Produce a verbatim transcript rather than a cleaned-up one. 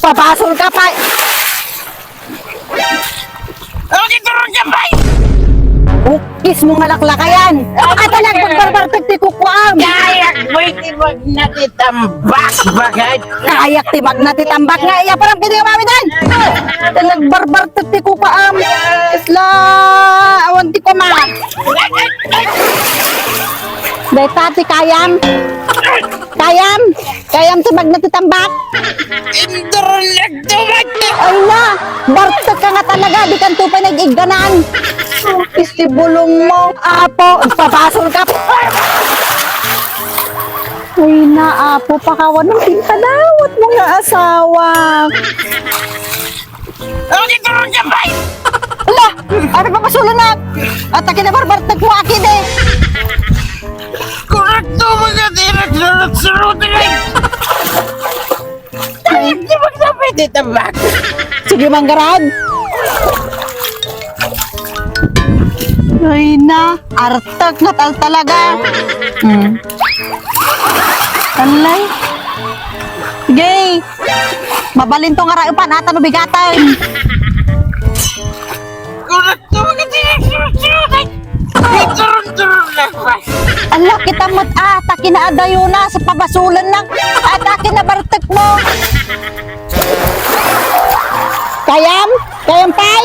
Pabasolka, Pay! Ano, di turun ka, Pay? Ukis mo nga laklakayan! Ata nagbarbartek ti kukuam! Kayak mo iti magna ti tambak, bagay! Kayak ti magna ti tambak nga iya parang pwede ka mawidan! Ata nagbarbartek ti kukuam! Isla, awan ti kuma! Dayta ti kayam! Kayam! Kayam ti magna ti tambak! Indur nagtumat! Ay na! Bartek ka nga talaga! Di kanto pa nag-igganan! Isti bulong mo! Apo! Ipabasolka! Ay na, Apo! Pakawan ng pinadawat mo nga asawa! Ano, di turun ka, Pay? Ala! Ano pa masulan na? At akin na barbartek mo, akin eh! Korekto, mga direk, surut-surut, eh! Di magsabi, di tabak! Sige, manggarad! Ay na, artek na tal talaga! Hmm. Talay! Gay! Mabalin to nga raupan, ata no bigatan. Ala, kita met, ah, ta kinaadayo na sa pabasulan na. At akin na bartek mo. Kayam? Kayam, Pay?